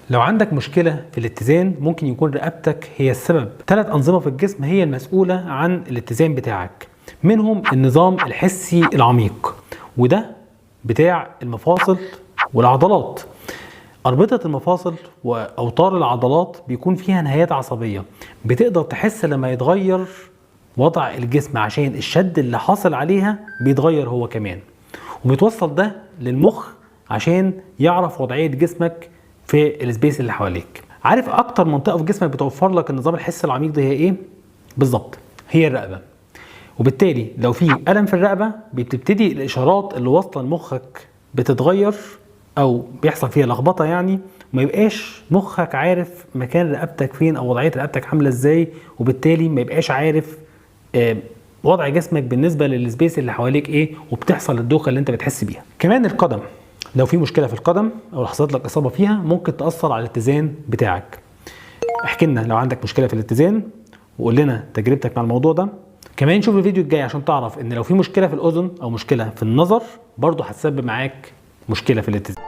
لو عندك مشكلة في الاتزان ممكن يكون رقبتك هي السبب. 3 أنظمة في الجسم هي المسؤولة عن الاتزان بتاعك، منهم النظام الحسي العميق، وده بتاع المفاصل والعضلات. أربطة المفاصل وأوتار العضلات بيكون فيها نهايات عصبية بتقدر تحس لما يتغير وضع الجسم، عشان الشد اللي حاصل عليها بيتغير هو كمان، وبيتوصل ده للمخ عشان يعرف وضعية جسمك في ال space اللي حواليك. عارف أكتر منطقة في جسمك بتوفر لك النظام الحسي العميق ده هي إيه؟ بالظبط هي الرقبة. وبالتالي لو في ألم في الرقبة بتبتدي الإشارات اللي واصلة لمخك بتتغير أو بيحصل فيها لخبطة، يعني ما يبقاش مخك عارف مكان رقبتك فين أو وضعية رقبتك عاملة إزاي، وبالتالي ما يبقاش عارف وضع جسمك بالنسبة لل space اللي حواليك إيه، وبتحصل الدوخة اللي أنت بتحس بيها. كمان القدم، لو في مشكلة في القدم أو حصلت لك إصابة فيها ممكن تأثر على الاتزان بتاعك. احكي لنا لو عندك مشكلة في الاتزان وقول لنا تجربتك مع الموضوع ده. كمان شوف الفيديو الجاي عشان تعرف ان لو في مشكلة في الأذن أو مشكلة في النظر برضه هتسبب معاك مشكلة في الاتزان.